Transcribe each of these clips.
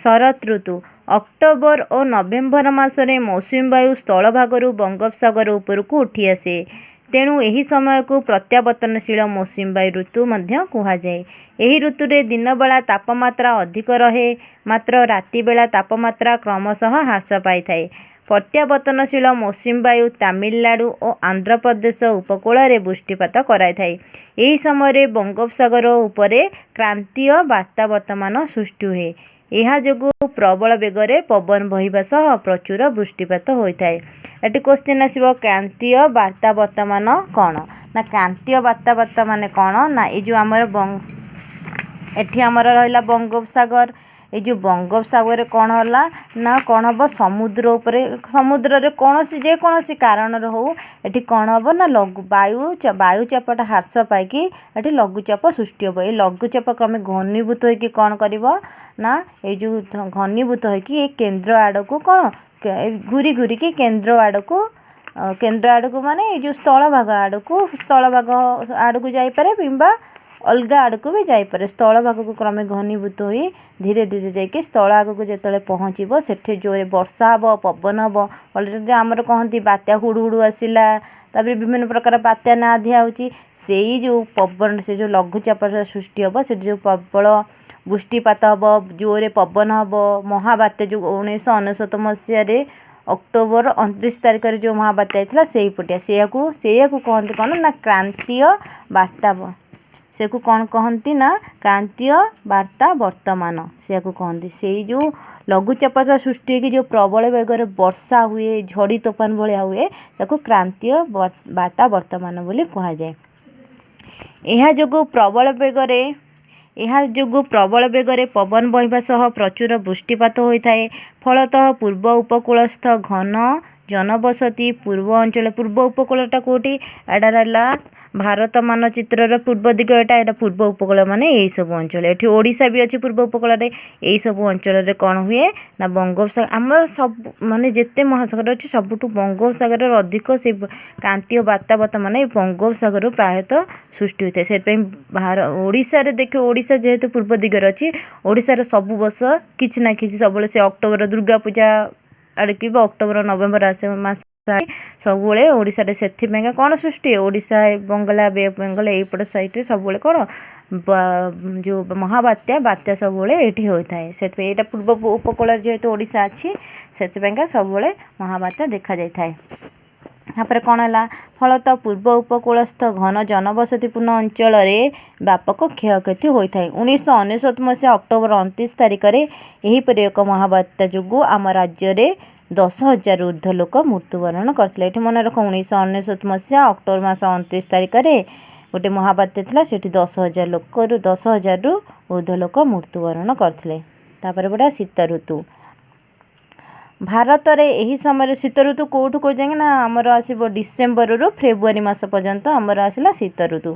ଶରତ ଋତୁ ଅକ୍ଟୋବର ଓ ନଭେମ୍ବର ମାସରେ ମୌସୁମୀ ବାୟୁ ସ୍ଥଳଭାଗରୁ ବଙ୍ଗୋପସାଗର ଉପରକୁ ଉଠିଆସେ। ତେଣୁ ଏହି ସମୟକୁ ପ୍ରତ୍ୟାବର୍ତ୍ତନଶୀଳ ମୌସୁମୀ ବାୟୁ ଋତୁ ମଧ୍ୟ କୁହାଯାଏ। ଏହି ଋତୁରେ ଦିନବେଳା ତାପମାତ୍ରା ଅଧିକ ରହେ, ମାତ୍ର ରାତିବେଳା ତାପମାତ୍ରା କ୍ରମଶଃ ହ୍ରାସ ପାଇଥାଏ। ପ୍ରତ୍ୟାବର୍ତ୍ତନଶୀଳ ମୌସୁମୀ ବାୟୁ ତାମିଲନାଡ଼ୁ ଓ ଆନ୍ଧ୍ରପ୍ରଦେଶ ଉପକୂଳରେ ବୃଷ୍ଟିପାତ କରାଇଥାଏ। ଏହି ସମୟରେ ବଙ୍ଗୋପସାଗର ଉପରେ କ୍ରାନ୍ତୀୟ ବାତାବର୍ତ୍ତମାନ ସୃଷ୍ଟି ହୁଏ। ଏହା ଯୋଗୁଁ ପ୍ରବଳ ବେଗରେ ପବନ ବହିବା ସହ ପ୍ରଚୁର ବୃଷ୍ଟିପାତ ହୋଇଥାଏ। ଏଠି କୋଶ୍ଚିନ୍ ଆସିବ, କ୍ରାନ୍ତୀୟ ବାତାବର୍ତ୍ତମାନ କ'ଣ ନା? କ୍ରାନ୍ତୀୟ ବାତାବର୍ତ୍ତ ମାନେ କ'ଣ ନା, ଏଇ ଯେଉଁ ଆମର ଏଠି ଆମର ରହିଲା ବଙ୍ଗୋପସାଗର। ଏଇ ଯେଉଁ ବଙ୍ଗୋପସାଗରରେ କ'ଣ ହେଲା ନା, କ'ଣ ହେବ? ସମୁଦ୍ର ଉପରେ, ସମୁଦ୍ରରେ କୌଣସି ଯେକୌଣସି କାରଣରେ ହଉ, ଏଠି କ'ଣ ହେବ ନା, ଲଘୁ ବାୟୁ ଚାପଟା ହ୍ରାସ ପାଇକି ଏଠି ଲଘୁଚାପ ସୃଷ୍ଟି ହେବ। ଏଇ ଲଘୁଚାପ କ୍ରମେ ଘନୀଭୂତ ହେଇକି କ'ଣ କରିବ ନା, ଏଇ ଯେଉଁ ଘନୀଭୂତ ହେଇକି ଏ କେନ୍ଦ୍ର ଆଡ଼କୁ କ'ଣ ଘୁରି ଘୁରିକି କେନ୍ଦ୍ର ଆଡ଼କୁ, କେନ୍ଦ୍ର ଆଡ଼କୁ ମାନେ ଏଇ ଯେଉଁ ସ୍ଥଳଭାଗ ଆଡ଼କୁ, ସ୍ଥଳଭାଗ ଆଡ଼କୁ ଯାଇପାରେ କିମ୍ବା ଅଲଗା ଆଡ଼କୁ ବି ଯାଇପାରେ। ସ୍ଥଳଭାଗକୁ କ୍ରମେ ଘନୀଭୂତ ହୋଇ ଧୀରେ ଧୀରେ ଯାଇକି ସ୍ଥଳ ଆଗକୁ ଯେତେବେଳେ ପହଞ୍ଚିବ, ସେଠି ଜୋରେ ବର୍ଷା ହେବ, ପବନ ହେବ। ଅଲରେଡ଼ି ଆମର କହନ୍ତି ବାତ୍ୟା ହୁଡ଼ୁ ହୁଡ଼ୁ ଆସିଲା, ତାପରେ ବିଭିନ୍ନ ପ୍ରକାର ବାତ୍ୟା ନାଁ ଦିଆହେଉଛି। ସେଇ ଯେଉଁ ପବନ, ସେ ଯେଉଁ ଲଘୁଚାପ ସୃଷ୍ଟି ହେବ, ସେଠି ଯେଉଁ ପ୍ରବଳ ବୃଷ୍ଟିପାତ ହେବ, ଜୋରେ ପବନ ହେବ, ମହାବାତ୍ୟା ଯେଉଁ 1999 ମସିହାରେ ଅକ୍ଟୋବର 29 ତାରିଖରେ ଯେଉଁ ମହାବାତ୍ୟା ହେଇଥିଲା ସେଇପଟିଆ, ସେଇଆକୁ କହନ୍ତି କ'ଣ ନା କ୍ରାନ୍ତୀୟ ବାର୍ତ୍ତା। ସେକୁ କ'ଣ କହନ୍ତି ନା କ୍ରାନ୍ତୀୟ ବାର୍ତ୍ତା ବର୍ତ୍ତମାନ ସେୟାକୁ କହନ୍ତି। ସେଇ ଯେଉଁ ଲଘୁଚାପ ସୃଷ୍ଟି ହେଇକି ଯେଉଁ ପ୍ରବଳ ବେଗରେ ବର୍ଷା ହୁଏ, ଝଡ଼ି ତୋଫାନ ଭଳିଆ ହୁଏ, ତାକୁ କ୍ରାନ୍ତୀୟ ବାର୍ତ୍ତା ବର୍ତ୍ତମାନ ବୋଲି କୁହାଯାଏ। ଏହା ଯୋଗୁଁ ପ୍ରବଳ ବେଗରେ ପବନ ବହିବା ସହ ପ୍ରଚୁର ବୃଷ୍ଟିପାତ ହୋଇଥାଏ। ଫଳତଃ ପୂର୍ବ ଉପକୂଳସ୍ଥ ଘନ ଜନବସତି ପୂର୍ବ ଅଞ୍ଚଳ। ପୂର୍ବ ଉପକୂଳଟା କେଉଁଠି? ଏଇଟା ରହିଲା ଭାରତ ମାନଚିତ୍ରର ପୂର୍ବ ଦିଗ ଏଇଟା। ଏଇଟା ପୂର୍ବ ଉପକୂଳ ମାନେ ଏଇସବୁ ଅଞ୍ଚଳ। ଏଠି ଓଡ଼ିଶା ବି ଅଛି ପୂର୍ବ ଉପକୂଳରେ। ଏଇସବୁ ଅଞ୍ଚଳରେ କ'ଣ ହୁଏ ନା, ବଙ୍ଗୋପସାଗର, ଆମର ସବୁ ମାନେ ଯେତେ ମହାସାଗର ଅଛି, ସବୁଠୁ ବଙ୍ଗୋପସାଗରରେ ଅଧିକ ସେ କ୍ରାନ୍ତୀୟ ବାତାବର୍ତ୍ତ, ମାନେ ବଙ୍ଗୋପସାଗରରୁ ପ୍ରାୟତଃ ସୃଷ୍ଟି ହୋଇଥାଏ। ସେଥିପାଇଁ ଓଡ଼ିଶାରେ ଦେଖିବ, ଓଡ଼ିଶା ଯେହେତୁ ପୂର୍ବ ଦିଗରେ ଅଛି, ଓଡ଼ିଶାର ସବୁ ବର୍ଷ କିଛି ନା କିଛି ସବୁବେଳେ ସେ ଅକ୍ଟୋବର ଦୁର୍ଗା ପୂଜା ଆଡ଼କୁ ବା ଅକ୍ଟୋବର ନଭେମ୍ବର ଆସେ ମାସ ସବୁବେଳେ ଓଡ଼ିଶାରେ। ସେଥିପାଇଁକା କ'ଣ ସୃଷ୍ଟି, ଓଡ଼ିଶା, ବଙ୍ଗଳା, ବେ ଅଫ୍ ବେଙ୍ଗଲ ଏଇପଟ ସାଇଡ଼ରେ ସବୁବେଳେ କ'ଣ ଯେଉଁ ମହାବାତ୍ୟା, ବାତ୍ୟା ସବୁବେଳେ ଏଇଠି ହୋଇଥାଏ। ସେଥିପାଇଁ ଏଇଟା ପୂର୍ବ ଉପକୂଳରେ ଯେହେତୁ ଓଡ଼ିଶା ଅଛି, ସେଥିପାଇଁକା ସବୁବେଳେ ମହାବାତ୍ୟା ଦେଖାଯାଇଥାଏ। ତାପରେ କ'ଣ ହେଲା? ଫଳତଃ ପୂର୍ବ ଉପକୂଳସ୍ଥ ଘନ ଜନବସତିପୂର୍ଣ୍ଣ ଅଞ୍ଚଳରେ ବ୍ୟାପକ କ୍ଷୟକ୍ଷତି ହୋଇଥାଏ। 1999 ମସିହା ଅକ୍ଟୋବର 29 ତାରିଖରେ ଏହିପରି ଏକ ମହାବାତ୍ୟା ଯୋଗୁଁ ଆମ ରାଜ୍ୟରେ 10,000ରୁ ଉର୍ଦ୍ଧ୍ୱ ଲୋକ ମୃତ୍ୟୁବରଣ କରିଥିଲେ। ଏଠି ମନେ ରଖ, 1999 ମସିହା ଅକ୍ଟୋବର ମାସ 29 ତାରିଖରେ ଗୋଟେ ମହାବାତ୍ୟା ଥିଲା, ସେଠି 10,000 ଲୋକରୁ, 10,000ରୁ ଉର୍ଦ୍ଧ୍ୱ ଲୋକ ମୃତ୍ୟୁବରଣ କରିଥିଲେ। ତାପରେ ବଢ଼ିଆ ଶୀତ ଋତୁ। ଭାରତରେ ଏହି ସମୟରେ ଶୀତ ଋତୁ କେଉଁଠୁ କେଉଁ ଯାଏଁ ନା, ଆମର ଆସିବ ଡିସେମ୍ବରରୁ ଫେବୃଆରୀ ମାସ ପର୍ଯ୍ୟନ୍ତ ଆମର ଆସିଲା ଶୀତ ଋତୁ।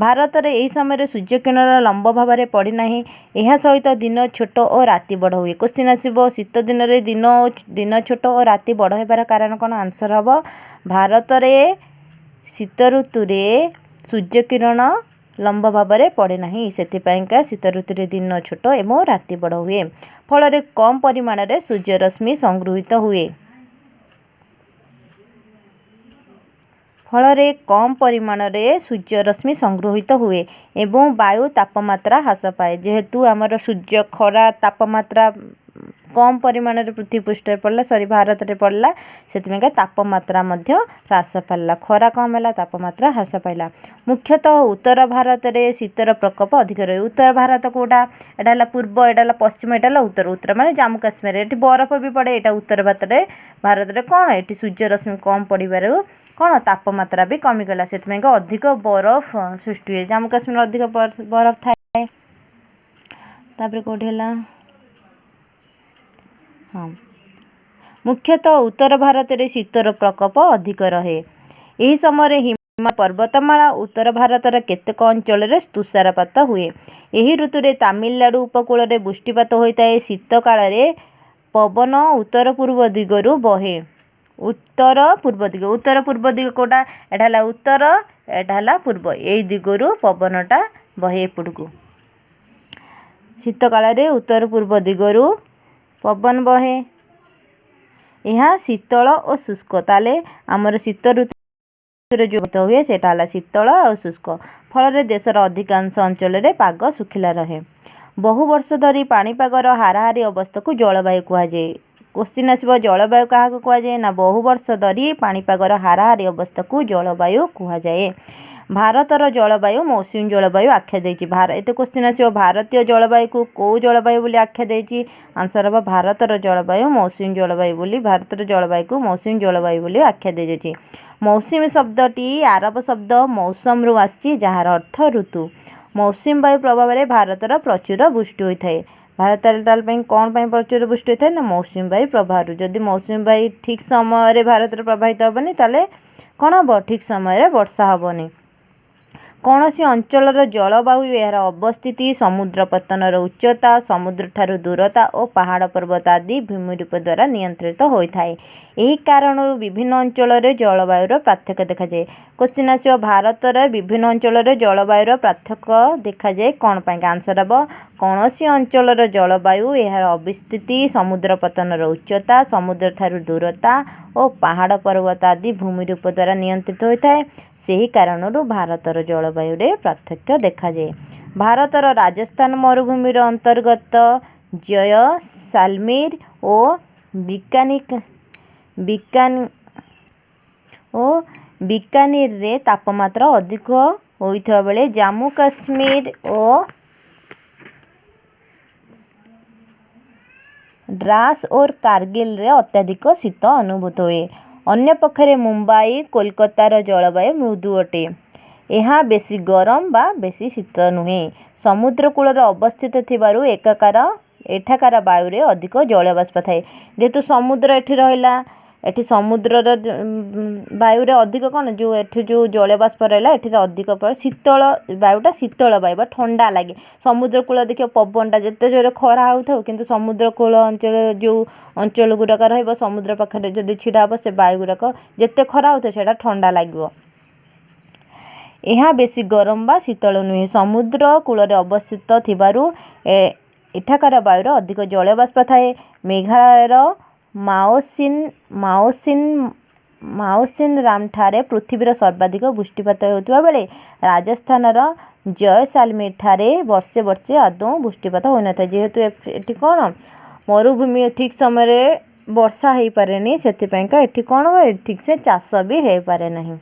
ଭାରତରେ ଏହି ସମୟରେ ସୂର୍ଯ୍ୟକିରଣ ଲମ୍ବ ଭାବରେ ପଡ଼ିନାହିଁ। ଏହା ସହିତ ଦିନ ଛୋଟ ଓ ରାତି ବଡ଼ ହୁଏ। କୋଶ୍ଚିନ୍ ଆସିବ, ଶୀତ ଦିନରେ ଦିନ ଛୋଟ ଓ ରାତି ବଡ଼ ହେବାର କାରଣ କ'ଣ? ଆନ୍ସର୍ ହେବ, ଭାରତରେ ଶୀତ ଋତୁରେ ସୂର୍ଯ୍ୟକିରଣ ଲମ୍ବ ଭାବରେ ପଡ଼େ ନାହିଁ। ସେଥିପାଇଁକା ଶୀତ ଋତୁରେ ଦିନ ଛୋଟ ଏବଂ ରାତି ବଡ଼ ହୁଏ। ଫଳରେ କମ୍ ପରିମାଣରେ ସୂର୍ଯ୍ୟରଶ୍ମି ସଂଗୃହୀତ ହୁଏ। ଫଳରେ କମ୍ ପରିମାଣରେ ସୂର୍ଯ୍ୟରଶ୍ମି ସଂଗୃହୀତ ହୁଏ ଏବଂ ବାୟୁ ତାପମାତ୍ରା ହ୍ରାସ ପାଏ। ଯେହେତୁ ଆମର ସୂର୍ଯ୍ୟ ଖରା ତାପମାତ୍ରା କମ୍ ପରିମାଣରେ ପୃଥିବୀ ପୃଷ୍ଠରେ ପଡ଼ିଲା, ସରି, ଭାରତରେ ପଡ଼ିଲା, ସେଥିପାଇଁକା ତାପମାତ୍ରା ମଧ୍ୟ ହ୍ରାସ ପାଇଲା। ଖରା କମ୍ ହେଲା, ତାପମାତ୍ରା ହ୍ରାସ ପାଇଲା। ମୁଖ୍ୟତଃ ଉତ୍ତର ଭାରତରେ ଶୀତର ପ୍ରକୋପ ଅଧିକ ରହେ। ଉତ୍ତର ଭାରତ କେଉଁଟା? ଏଇଟା ହେଲା ପୂର୍ବ, ଏଇଟା ହେଲା ପଶ୍ଚିମ, ଏଇଟା ହେଲା ଉତ୍ତର। ଉତ୍ତର ମାନେ ଜାମ୍ମୁ କାଶ୍ମୀର, ଏଠି ବରଫ ବି ପଡ଼େ। ଏଇଟା ଉତ୍ତର ଭାରତରେ କ'ଣ ଏଠି ସୂର୍ଯ୍ୟରଶ୍ମି କମ୍ ପଡ଼ିବାରୁ କ'ଣ ତାପମାତ୍ରା ବି କମିଗଲା। ସେଥିପାଇଁକା ଅଧିକ ବରଫ ସୃଷ୍ଟି ହୁଏ। ଜାମ୍ମୁ କାଶ୍ମୀର ଅଧିକ ବରଫ ଥାଏ। ତାପରେ କେଉଁଠି ହେଲା? ହଁ, ମୁଖ୍ୟତଃ ଉତ୍ତର ଭାରତରେ ଶୀତର ପ୍ରକୋପ ଅଧିକ ରହେ। ଏହି ସମୟରେ ହିମାଳୟ ପର୍ବତମାଳା, ଉତ୍ତର ଭାରତର କେତେକ ଅଞ୍ଚଳରେ ତୁଷାରପାତ ହୁଏ। ଏହି ଋତୁରେ ତାମିଲନାଡ଼ୁ ଉପକୂଳରେ ବୃଷ୍ଟିପାତ ହୋଇଥାଏ। ଶୀତ କାଳରେ ପବନ ଉତ୍ତର ପୂର୍ବ ଦିଗରୁ ବହେ। ଉତ୍ତର ପୂର୍ବ ଦିଗ, ଉତ୍ତର ପୂର୍ବ ଦିଗ କେଉଁଟା? ଏଇଟା ହେଲା ଉତ୍ତର, ଏଇଟା ହେଲା ପୂର୍ବ। ଏଇ ଦିଗରୁ ପବନଟା ବହେ ଏପଟକୁ। ଶୀତ କାଳରେ ଉତ୍ତର ପୂର୍ବ ଦିଗରୁ ପବନ ବହେ। ଏହା ଶୀତଳ ଓ ଶୁଷ୍କ। ତାହେଲେ ଆମର ଶୀତ ଋତୁରେ ଯେଉଁ ହୁଏ, ସେଇଟା ହେଲା ଶୀତଳ ଆଉ ଶୁଷ୍କ। ଫଳରେ ଦେଶର ଅଧିକାଂଶ ଅଞ୍ଚଳରେ ପାଗ ଶୁଖିଲା ରହେ। ବହୁ ବର୍ଷ ଧରି ପାଣିପାଗର ହାରାହାରି ଅବସ୍ଥାକୁ ଜଳବାୟୁ କୁହାଯାଏ। କୋଶ୍ଚିନ୍ ଆସିବ, ଜଳବାୟୁ କାହାକୁ କୁହାଯାଏ ନା, ବହୁ ବର୍ଷ ଧରି ପାଣିପାଗର ହାରାହାରି ଅବସ୍ଥାକୁ ଜଳବାୟୁ କୁହାଯାଏ। ଭାରତର ଜଳବାୟୁ ମୌସୁମୀ ଜଳବାୟୁ ଆଖ୍ୟା ଦେଇଛି। ଏତେ କୋଶ୍ଚିନ୍ ଆସିବ, ଭାରତୀୟ ଜଳବାୟୁକୁ କେଉଁ ଜଳବାୟୁ ବୋଲି ଆଖ୍ୟା ଦେଇଛି? ଆନ୍ସର୍ ହେବ ଭାରତର ଜଳବାୟୁ ମୌସୁମୀ ଜଳବାୟୁ ବୋଲି, ଭାରତର ଜଳବାୟୁକୁ ମୌସୁମୀ ଜଳବାୟୁ ବୋଲି ଆଖ୍ୟା ଦିଆଯାଇଛି। ମୌସୁମୀ ଶବ୍ଦଟି ଆରବ ଶବ୍ଦ ମୌସମରୁ ଆସିଛି, ଯାହାର ଅର୍ଥ ଋତୁ। ମୌସୁମୀ ବାୟୁ ପ୍ରଭାବରେ ଭାରତର ପ୍ରଚୁର ବୃଷ୍ଟି ହୋଇଥାଏ। ଭାରତରେ ତାହେଲେ ପାଇଁ କ'ଣ ପାଇଁ ପ୍ରଚୁର ବୃଷ୍ଟି ହୋଇଥାଏ ନା, ମୌସୁମୀ ବାୟୁ ପ୍ରଭାବରୁ। ଯଦି ମୌସୁମୀ ବାୟୁ ଠିକ୍ ସମୟରେ ଭାରତରେ ପ୍ରବାହିତ ହେବନି, ତାହେଲେ କ'ଣ ହେବ? ଠିକ୍ ସମୟରେ ବର୍ଷା ହେବନି। କୌଣସି ଅଞ୍ଚଳର ଜଳବାୟୁ ଏହାର ଅବସ୍ଥିତି, ସମୁଦ୍ର ପତ୍ତନର ଉଚ୍ଚତା, ସମୁଦ୍ରଠାରୁ ଦୂରତା ଓ ପାହାଡ଼ ପର୍ବତ ଆଦି ଭୂମିରୂପ ଦ୍ୱାରା ନିୟନ୍ତ୍ରିତ ହୋଇଥାଏ। ଏହି କାରଣରୁ ବିଭିନ୍ନ ଅଞ୍ଚଳରେ ଜଳବାୟୁର ପାର୍ଥକ୍ୟ ଦେଖାଯାଏ। କୋଶ୍ଚିନ୍ ଆସିବ, ଭାରତରେ ବିଭିନ୍ନ ଅଞ୍ଚଳରେ ଜଳବାୟୁର ପାର୍ଥକ୍ୟ ଦେଖାଯାଏ କ'ଣ ପାଇଁ? ଆନ୍ସର୍ ହେବ କୌଣସି ଅଞ୍ଚଳର ଜଳବାୟୁ ଏହାର ଅବସ୍ଥିତି, ସମୁଦ୍ର ପତ୍ତନର ଉଚ୍ଚତା, ସମୁଦ୍ରଠାରୁ ଦୂରତା ଓ ପାହାଡ଼ ପର୍ବତ ଆଦି ଭୂମିରୂପ ଦ୍ୱାରା ନିୟନ୍ତ୍ରିତ ହୋଇଥାଏ। ସେହି କାରଣରୁ ଭାରତର ଜଳବାୟୁରେ ପାର୍ଥକ୍ୟ ଦେଖାଯାଏ। ଭାରତର ରାଜସ୍ଥାନ ମରୁଭୂମିର ଅନ୍ତର୍ଗତ ଜୟସାଲମୀର ଓ ବିକାନିରରେ ତାପମାତ୍ରା ଅଧିକ ହୋଇଥିବା ବେଳେ ଜାମ୍ମୁ କାଶ୍ମୀର ଓ ଡ୍ରାସ ଓ କାର୍ଗିଲରେ ଅତ୍ୟଧିକ ଶୀତ ଅନୁଭୂତ ହୁଏ। ଅନ୍ୟପକ୍ଷରେ ମୁମ୍ବାଇ, କୋଲକାତାର ଜଳବାୟୁ ମୃଦୁ ଅଟେ। ଏହା ବେଶୀ ଗରମ ବା ବେଶୀ ଶୀତ ନୁହେଁ। ସମୁଦ୍ର କୂଳରେ ଅବସ୍ଥିତ ଥିବାରୁ ଏଠାକାର ବାୟୁରେ ଅଧିକ ଜଳବାଷ୍ପ ଥାଏ। ଯେହେତୁ ସମୁଦ୍ର ଏଠି ରହିଲା, ଏଠି ସମୁଦ୍ରର ବାୟୁରେ ଅଧିକ କ'ଣ ଯେଉଁ ଏଠି ଯେଉଁ ଜଳବାଷ୍ପ ରହିଲା, ଏଠିରେ ଅଧିକ ଶୀତଳ ବାୟୁଟା, ଶୀତଳ ବାୟୁ ବା ଥଣ୍ଡା ଲାଗେ। ସମୁଦ୍ର କୂଳ ଦେଖିବ, ପବନଟା ଯେତେ ଜୋରେ ଖରା ହେଉଥାଉ, କିନ୍ତୁ ସମୁଦ୍ର କୂଳ ଅଞ୍ଚଳ ଯେଉଁ ଅଞ୍ଚଳ ଗୁଡ଼ାକ ରହିବ, ସମୁଦ୍ର ପାଖରେ ଯଦି ଛିଡ଼ା ହେବ, ସେ ବାୟୁ ଗୁଡ଼ାକ ଯେତେ ଖରା ହେଉଥିବ ସେଇଟା ଥଣ୍ଡା ଲାଗିବ। ଏହା ବେଶୀ ଗରମ ବା ଶୀତଳ ନୁହେଁ। ସମୁଦ୍ର କୂଳରେ ଅବସ୍ଥିତ ଥିବାରୁ ଏଠାକାର ବାୟୁରେ ଅଧିକ ଜଳବାଷ୍ପ ଥାଏ। ମେଘାଳୟର ମାଓସିନରାମଠାରେ ପୃଥିବୀର ସର୍ବାଧିକ ବୃଷ୍ଟିପାତ ହେଉଥିବା ବେଳେ ରାଜସ୍ଥାନର ଜୟସାଲମୀରଠାରେ ବର୍ଷେ ବର୍ଷେ ଆଦୌ ବୃଷ୍ଟିପାତ ହୋଇନଥାଏ। ଯେହେତୁ ଏଠି କ'ଣ ମରୁଭୂମି, ଠିକ୍ ସମୟରେ ବର୍ଷା ହେଇପାରେନି, ସେଥିପାଇଁକା ଏଠି କ'ଣ ହୁଏ? ଠିକ୍ସେ ଚାଷ ବି ହେଇପାରେ ନାହିଁ।